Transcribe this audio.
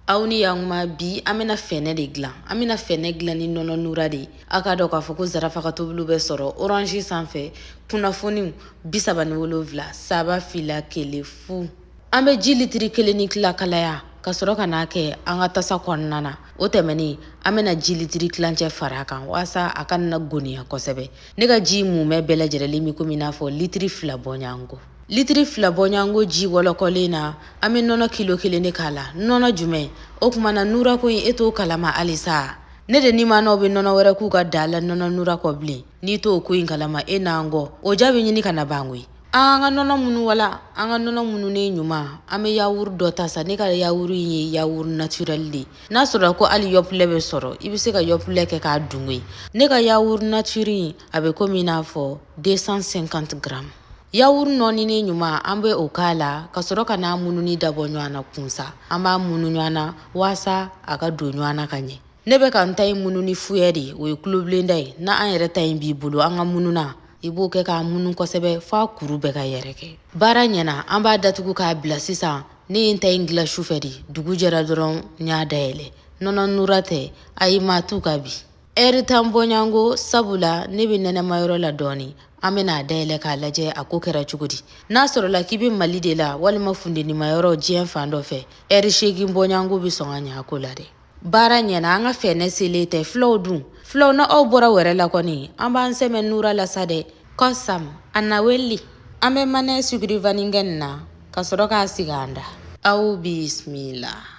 Aw ni yakuma, bi an bɛna fɛnɛ de dilan. An bɛna fɛnɛ dilan ni nɔnɔ nura de ye. Aw k'a dɔn k'a fɔ ko Zarafa ka tobiliw bɛ sɔrɔ Orange sanfɛ. Kunnafoniw 37 3 2 1 0. An bɛ ji litiri kelen ni tila kalaya ka sɔrɔ ka n'a kɛ an ka tasa kɔnɔna na. O tɛmɛnen, an bɛna ji litiri tilancɛ fara a kan walasa a kana goniya kosɛbɛ. Ne ka ji mumɛ bɛɛ lajɛlen bɛ komi i n'a fɔ litiri 2 bɔɲɔgɔnko. Litiri 2 bɔɲɔgɔnko ji wɔlɔkɔlen na, an bɛ nɔnɔ kilo kelen de k'a la. Nɔnɔ jumɛn? O tuma na nura ko in, e t'o kalama halisa? Ne de ni ma n'aw bɛ nɔnɔ wɛrɛ k'u ka da la nɔnɔ nura kɔ bilen. N'i t'o ko in kalama, e n'an kɔ, o ja bɛ ɲini ka na ban koyi. An ka nɔnɔ minnu wala an ka nɔnɔ mununen ɲuman, an bɛ yawuru dɔ ta sa. Ne ka yawuru in ye yawuru naturel de ye. N'a sɔrɔ ko hali Yoplait bɛ sɔrɔ, i bɛ se ka Yoplait kɛ k'a dun koyi. Ne ka yawuru nature in, a bɛ komi i n'a fɔ 250 grammes. Yawuru nɔɔninen ɲuman, an bɛ o k'a la ka sɔrɔ ka n'a mununi dabɔ ɲɔgɔn na kunsa. An b'a munu ɲɔgɔn na walasa a ka don ɲɔgɔn na ka ɲɛ. Ne bɛ ka n ta in munu ni fouet de ye, o ye kulobilenda ye. N'a an yɛrɛ ta in b'i bolo, an ka mununa, i b'o kɛ k'a munu kosɛbɛ f'a kuru bɛɛ ka yɛrɛkɛ. Baara ɲɛna, an b'a datugu k'a bila sisan. Ne ye n ta in dilan sufɛ de, dugu jɛra dɔrɔn n y'a dayɛlɛ. Nɔnɔ nura tɛ, ayi, maa t'u ka bi. Ɛri 10 bɔɲɔgɔnko, sabula ne bɛ nɛnɛmayɔrɔ la dɔɔni. An bɛna a dayɛlɛ k'a lajɛ a ko kɛra cogo di. N'a sɔrɔla k'i bɛ Mali de la walima funtenima yɔrɔ diɲɛ fan dɔ fɛ, ɛri 8 bɔɲɔgɔnko bɛ sɔn ka ɲɛ a ko la dɛ. Baara ɲɛna, an ka fɛnɛ selen tɛ. Fulaw dun, fulaw, na aw bɔra wɛrɛ la kɔni, an b'an sɛmɛ nura la sa dɛ. Kɔsam a na wele. An bɛ manɛ sukiri vanikɛ nin na ka sɔrɔ k'a sigi an da. Aw bisimila.